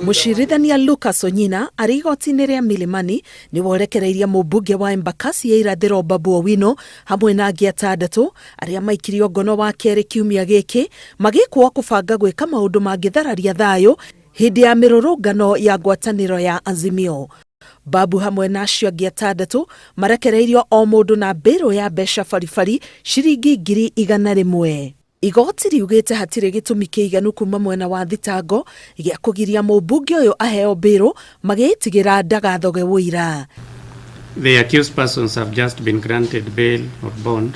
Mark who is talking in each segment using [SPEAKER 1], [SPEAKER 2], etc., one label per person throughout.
[SPEAKER 1] Mũcirithania Lucas Onyina arĩ igoti-inĩ rĩa Milimani nĩwe ũrekereirie mũmbunge wa Embakasi ya Irathĩro Babu Owino hamwe na angĩ atandatũ arĩa maikirio ngono wa kerĩ kiumia gĩkĩ magĩkwo kũbanga gwĩka maũndũ mangĩthararia thayũ hĩndĩ ya mĩrũrũngano ya ngwatanĩro ya Azimio. Babu hamwe na acio angĩ atandatũ marekereirio o mũndũ na mbĩrũ ya mbeca baribari ciringi 100,000. Igooti riugĩte hatirĩ gĩtũmi kĩiganu kuma mwena wa thitango gĩa kũgiria mũmbunge ũyũ aheo mbĩrũ magĩĩtigĩra ndagathoge ũira.
[SPEAKER 2] The accused persons have just been granted bail or bond.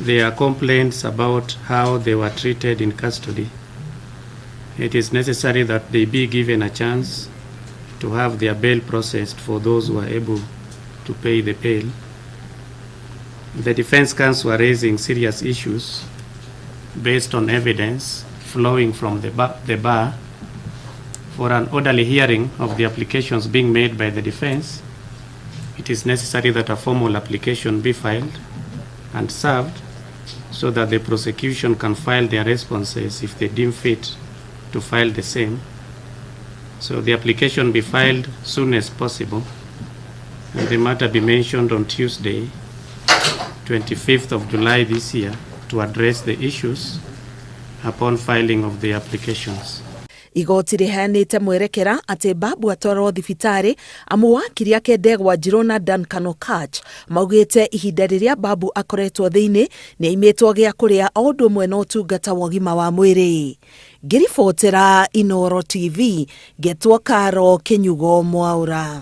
[SPEAKER 2] There are complaints about how they were treated in custody. It is necessary that they be given a chance to have their bail processed for those who are able to pay the bail. The defense counsel are raising serious issues based on evidence flowing from the bar. For an orderly hearing of the applications being made by the defense, it is necessary that a formal application be filed and served so that the prosecution can file their responses if they deem fit to file the same. So the application be filed soon as possible and the matter be mentioned on Tuesday, 25th of July this year, to address the issues upon filing of the applications.
[SPEAKER 1] Igoti rĩheanĩte mwerekera atĩ Babu atwarwo thibitarĩ amu wakiri ake Ndegwa Njirũ na Duncan Okatch maugĩte ihinda rĩrĩa Babu akoretwo thĩinĩ nĩ aimĩtwo gĩa kũrĩa o ũndũ ũmwe na ũtungata wa ũgima wa mwĩrĩ. Ngĩribotera Inooro TV ngetwo Karo Kĩnyugo Mwaũra.